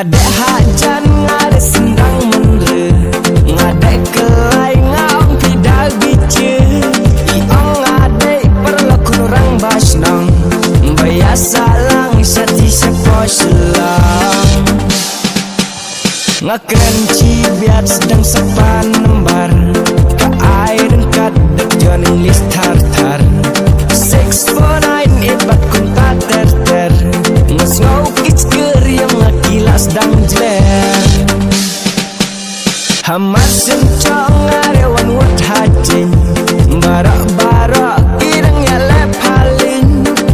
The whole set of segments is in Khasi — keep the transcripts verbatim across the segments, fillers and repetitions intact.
Deh hajan nga deh sendang menre. Nga deh kelai nga ong phi da biche. I ong nga deh perlok kurang bashnong. Baya salang sati sepo selang. Nga kren chi biat sedang sepan nembar. Ka ai rengkat dek joining list thar thar. Six four nine eight bat kunta ter ter. Nga sngew kich keriam nga kilas dang jler. Hamar sim chong are wan wut hajing. Barok barok kirang ya le paling.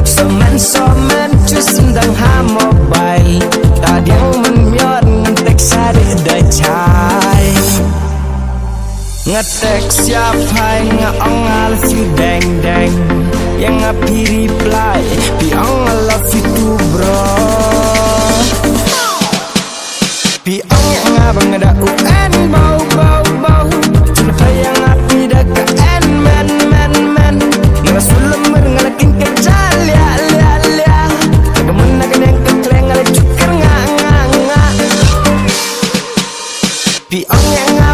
Somen somen chu sendang ha mobile. Tadiang men miot ngan tek sari da chai. Nga text ya phai nga ong I love you deng deng. Yang nga phi reply phi ong I love you too bro. Phi ong ya nga ba nga da u en bau bau bau. Chun pha ya nga phi da ka en men men men. Nga la sulam mer nga la king ka ja lia lia lia. Ka mun na ka neng ka kleng nga la chukar nga nga nga. Phi ong ya nga